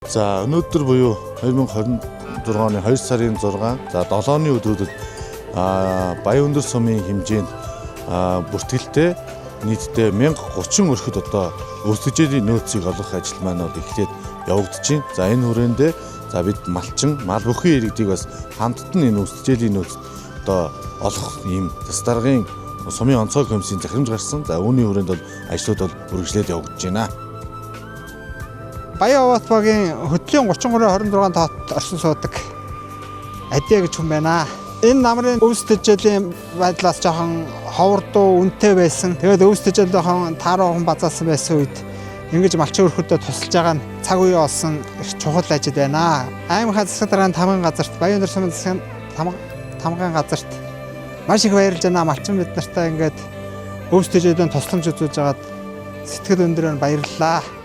За, өнөөдөр буюу 2026 оны 2 сарын 6, за 7-ны өдрүүдэд Баян өндөр сумын хэмжээнд бүртгэлтэй нийтдээ 1030 өрхөд одоо өвс тэжээлийн нөөцийг олгох ажил маань бол эхлээд явагдаж байна. За, энэ хүрээндээ за бид малчин мал бүхий иргэдийг бас хамтд нь энэ өвс тэжээлийн нөөц одоо олох ийм засаг даргын сумын онцгой комиссийн захирамж гарсан. За, үүний хүрээнд бол ажлууд бол үргэлжлээд явагдаж байна. Баян Овоот багийн хөтлийн 33 26 тоот орсон суудаг Адиа гэж хүн байна. Энэ намрын өвс тэжээлийн байдлаас жоохон ховордуу үнэтэй байсан. Тэгээд өвс тэжээл жоохон тааруухан базаасан байсан үед ингэж малчин өрхөдөд тусалж байгаа нь цаг үе олсон их чухал ажил байна. Аймгийн засаг даргын тамган газарт, Баян өндөр сумын засгийн тамган газарт маш их баярлж байна. Малчин бид нартай ингээд өвс тэжээлийн тусламж үзүүлж байгаад сэтгэл өндрөөр баярлалаа.